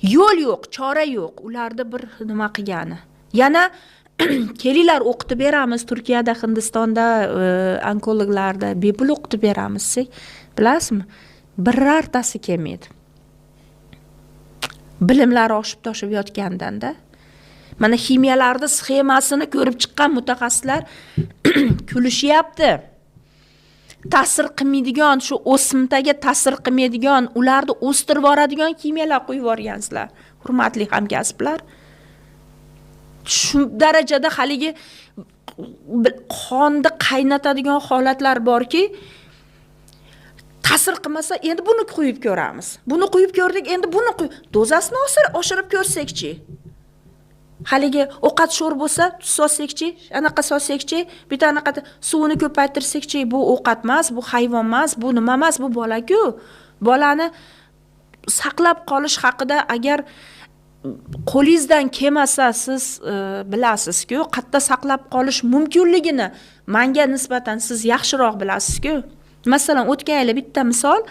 Yo'l yo'q, chora yo'q ularni bir nima qilgani. Yana kelinglar, o'qitib beramiz Turkiyada, Hindistonda onkologlarda bepul o'qitib beramiz desak, bilasizmi, birortasi kelmaydi. Bilimlari oshib toshib yotgandanda. Mana, ximiyalarni sxemasini ko'rib chiqqan mutaxassislar kulishyapti. Ta'sir qilmaydigan, shu o'simtaga ta'sir qilmaydigan, ularni o'stirib yuboradigan ximiyalar quyib yuborgansizlar, hurmatli hamkasblar. Shu darajada haligi qonni qaynatadigan holatlar borki, ta'sir qilmasa, endi buni quyib ko'ramiz, buni quyib ko'rdik, endi buni dozasini oshirib ko'rsakchi, haligi ovqat sho'r bo'lsa, tuz solsakchi, anaqa solsakchi, bitta anaqa suvini ko'paytirsakchi. Bu ovqat emas, bu hayvon emas, bu nima emas, bu bolaku. Bolani saqlab qolish haqida, agar qo'lingizdan kelmasa, siz bilasizku qayerda saqlab qolish mumkinligini, manga nisbatan siz yaxshiroq bilasizku. Masalan, o'tgan yili bitta misol.